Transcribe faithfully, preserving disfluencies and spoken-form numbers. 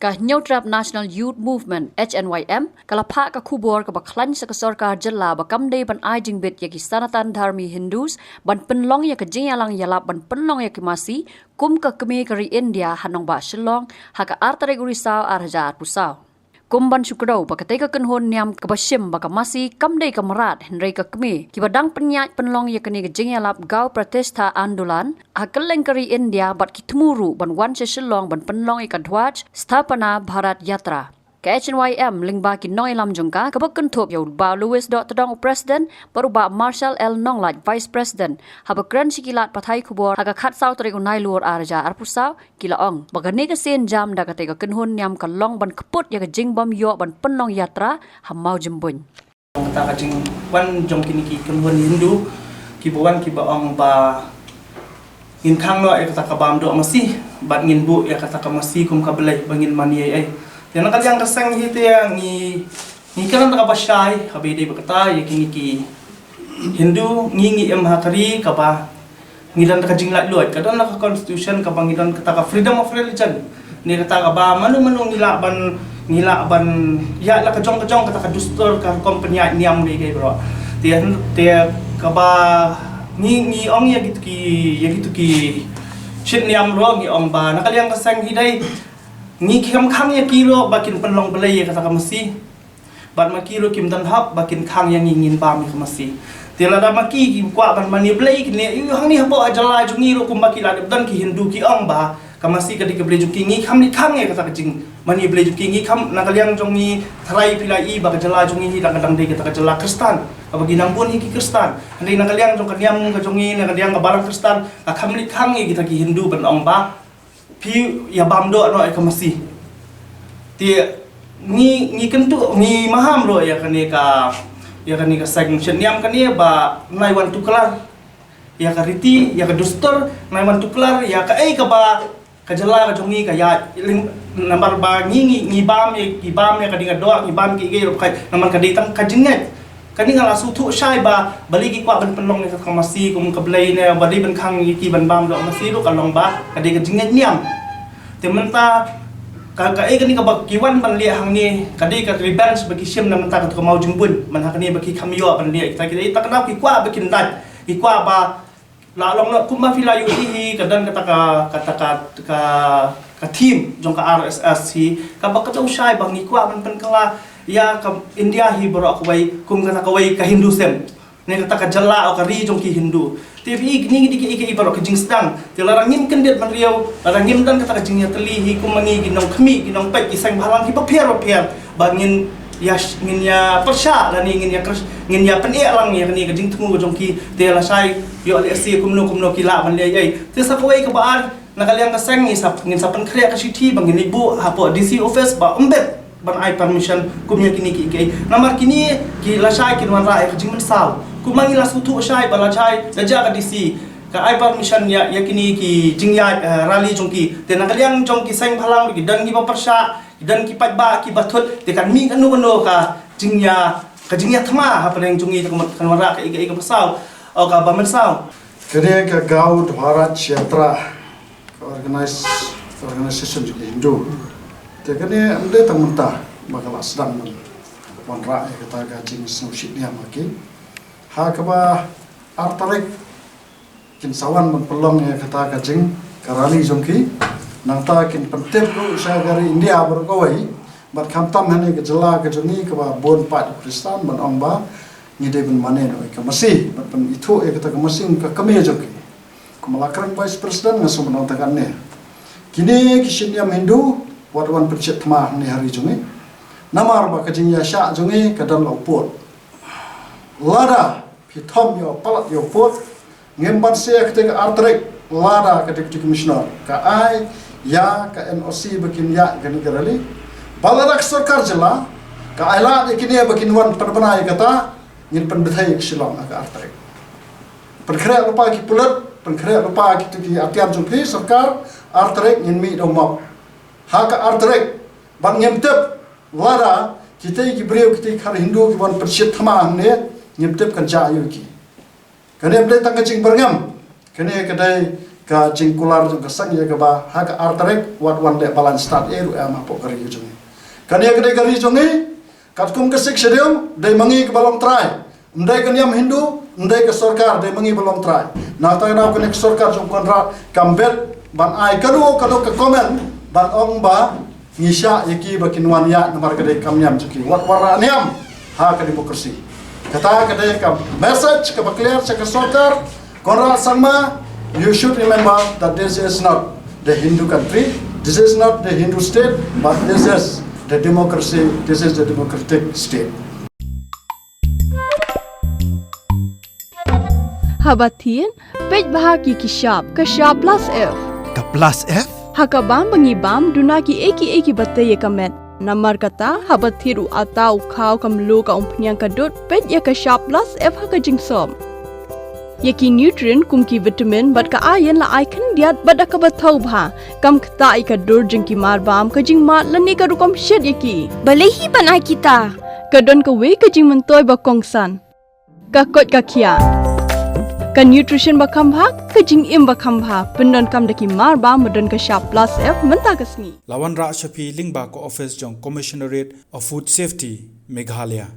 Ka Hynñiewtrep National Youth Movement, H N Y M, ka la phah ka khubor kaba khlaiñ sha ka sorkar jylla ba kam dei ban ai jingbit ïa ki Sanatan Dharmi Hindus ban pynlong ïa ka jingïalang ïalap ban pynlong ïa ki masi kum ka kmie ka ri India ha nongbah Shillong ha ka ar tarik u Risaw ar hajar arphew saw. Kum ban shu kdew ba katei ka kynhun niam kaba shim ba ka masi kam dei ka mrad hynrei ka kmie, kiba dang pynïaid pynlong ïa kane ka jingïalap Gau Pratishtha Andolan ha kylleng ka ri India bad ki thmu ruh ban wan sha Shillong ban pynlong ïa ka Dhwaj Sthapana Bharat Yatra. Ka H N Y M lyngba ki nongïalam jong ka, kaba kynthup ïa u Bah Louis Dohtdong u President bad u Bah Marshall L Nonglait Vice President, haba kren sha ki lad pathai khubor ha ka khatsaw tarik u Nailur ar hajar arphew saw, ki la ong ba kane ka sienjam da katei ka kynhun niam ka long ban kput ïa ka jingbym ïoh ban pynlong yatra ha Mawjymbuin. Kata ka jingwan jong kine ki kynhun Hindu kiba wan kiba ong ba ngin khang noh ïa kata ka bam doh masi bad ngin buh ïa kata ka masi kum ka blei ba ngin mane ei ei. Te na ka liang ka seng hi te ngi ngi kren da kaba shai, kaba ïadei bad kata ïa kine ki Hindu, ngi ngi im ha ka ri kaba ngi don ka jinglaitluid, ka don ka constitution kaba ngi don kata ka freedom of religion. Ne kata kaba mano mano ngi lah ban, ngi lah ban ïaid la ka jong ka jong kata ka dustur, ka rukom pynïaid niam ngi kei bro. Te te kaba ngi ngi ong ïa kitu ki, ïa kitu ki shit niam bro, ngi ong ba na ka liang ka seng hi dei ngi kham khang ïa ki bro ba kin pynlong blei ïa kata ka masi. Bad ma ki ruh kim don hok ba kin khang ïa ngi ngin bam ïa ka masi. Te lada ma ki ki kwah ban mane blei kin leh, ïoh hangne hapoh ha jylla jong ngi ruh kumba ki la dep don ki Hindu ki ong ba ka masi ka dei ka blei jong ki, ngi kham leit khang ïa kata ka jingmane blei jong ki, ngi kham, na ka liang jong ngi tharai phi la i ba ka jylla jong ngi hi la ka dang dei kata ka jylla Khristan, kaba ki nang bun hi ki Khristan. Hynrei na ka liang jong ka niam ka jong ngi, na ka liang ka balang Khristan, ka kham leit khang ïa kita ki Hindu ban ong ba phi ïa bam doh noh ïa ka masi. Te ngi ngi kyntu ngi maham ruh ïa kane ka, ïa kane ka seng shit niam kane ba nai wan tuklar ïa ka riti, ïa ka dustur, nai wan tuklar ïa kaei kaba ka jylla ka jong ngi ka ïaid, namar ba ngi ngi ngi bam ïa, ngi bam ïa ka ding ka doh, ngi bam ki ei ei ruh kai, namar ka dei tang ka jingngeit. Kane nga la sngewthuh shai ba balei ki kwah ban pynlong ïa ka masi kum ka blei ne, ba dei ban khang ïa ki ban bam doh masi ruh ka long ba ka dei ka jingngeit niam. Te mynta ka, kaei kane kaba ki wan ban leh hangne, ka dei ka revenge ba ki shim na mynta ka Mawjymbuin, man ha kane ba ki kham ïoh ban leh kita, kita, kita ka dei ki kwah ba kin dait, ki kwah ba la long noh kumba phi la ïohi hi, ka don kata ka, kata ka, ka, ka theme jong ka R S S hi, kaba ka dei shai ba ngi kwah ban pynkylla ïa ka India hi baroh kawei kum kata kawei ka Hinduism, ne kata ka jylla o ka ri jong ki Hindu. Te phi i kine ki dei ki, ki, ki baroh ka jingsdang. Te lada ngim kyndit ban riew, lada ngim don kata ka jingïatylli hi kum ma ngi ki nongkhmih, ki nongpeit, ki seng bhalang kiba pher bapher, ba ngin ïa sh-, ngin ïa pyrshah lane ngin ïa kyrsh-, ngin ïa pyneh lang ïa kane ka jingthmu ka jong ki. Te lashai ïoh lehse kumno kumno ki lah ban leh ei ei. Te sa kawei kaba ar, na ka liang ka seng ngi sa, ngin sa pynkhreh ka shithi ba ngin ïa buh hapoh D C office ba ym bit ban ai permission kum ïa kine ki, ki. Namar kine ki lashai kin wanrah ïa ka jingmynsaw. Kumba ngi la sngewthuh shai ba lashai da jia ka D C ka ai permission ïa, ïa kine ki jingïaid, eh, rally jong ki. Te na ka liang jong ki seng bhalang ki don kiba pyrshah, ki don ki paidbah kiba thut, te kan mih kano kano ka jingïa, ka jingïathma hapdeng jong ngi, te kan wanrah ka, ka, ka mynsaw, o kaba mynsaw. Kane ka Gau Dhwaj Yatra, ka organize, organization jong ki Hindu. Te kane ym dei tang mynta ba ka la sdang ban wanrah ïa kata ka jingsngewsih niam ha ki. Ha kaba ar tarik kin sa wan ban pynlong ïa kata ka jing, ka rally jong ki. Nangta kin pyntip ruh sha ka ri India baroh kawei, bad khamtam hangne ka jylla ka jong ngi kaba bun paid Khristan ban ong ba ngi dei ban mane noh ïa ka masi, bad ban ithuh ïa kata ka masi kum ka kmie jong ki. Kumba la kren Vice President nga sngewbha ban ong tang katne. Kine ki shit niam Hindu wat wan pynshit thma hangne ha ri jong ngi. Namar ba ka jingïaishah jong ngi ka don la u pud. Lada phi thom ïa u palat ïa u pud, ngim banse ïa kata ka ar tarik, lada ka Deputy Commissioner ka ai ïa ka N O C ba kin ïaid kane ka rally. Ba lada ka sorkar jylla ka ai lad ïa kine ba kin wan pynbna ïa kata, ngin pynbthei ïa ka Shillong ha ka ar tarik. Pynkhreh lypa ki pulit, pynkhreh lypa kito ki atiar jong phi sorkar, ar tarik ngin mih da u map. Ha ka ar tarik, bad ngim tip lada kitei ki briew, kitei ki khar Hindu ki wan pynshit thma hangne, ngim tip kan jia aïu ïa ki. Kane ym dei tang ka jingbyrngem, kane ka dei ka jingkular jong ka seng ïa kaba ha ka ar tarik wat wan leh balang stad ei ruh em hapoh ka ri ka jong ngi. Kane ka dei ka ri jong ngi, katkum ka Sixth Schedule, dei ma ngi kaba long trai. Ym dei ka niam Hindu, ym dei ka sorkar, dei ma ngi ba long trai. Na kata ka daw kane ka sorkar jong Conrad kam bet ban ai kano kano ka comment ban ong ba ngi shah ïa ki ba kin wan ïaid namar ka dei kam niam jong ki. Wat wanrah niam ha ka democracy. Kata ka dei ka message kaba clear sha ka sorkar. Conrad Sangma, you should remember that this is not the Hindu country, this is not the Hindu state, but this is the democracy, this is the democratic state. Haba thied, peit bha ha ki shap, ka shap plus F. Ka plus F? Ha ka bam ba ngi bam, duna kiei kiei kiba tei ïa ka met. Namar kata, haba thied u atta, u khaw, ka mluh, ka umphniang, ka dud, peit ïa ka shap plus F ha ka jingsop. Ïa ki nutrient kum ki vitamin bad ka iron la ai khyndiat bad da kaba thaw bha. Kam ktah ïa ka dur jong ki marbam, ka jingmad lane ka rukom shet ïa ki. Balei hi ban ai kita? Ka don kawei ka jingmyntoi ba kongsan. Ka koit ka khiah. Ka nutrition ba kham bha, ka jingim ba kham bha. Pyndonkam da ki marbam ba don ka shap plus F mynta ka sngi. La wanrah sha phi lyngba ka office jong Commissionerate of Food Safety, Meghalaya.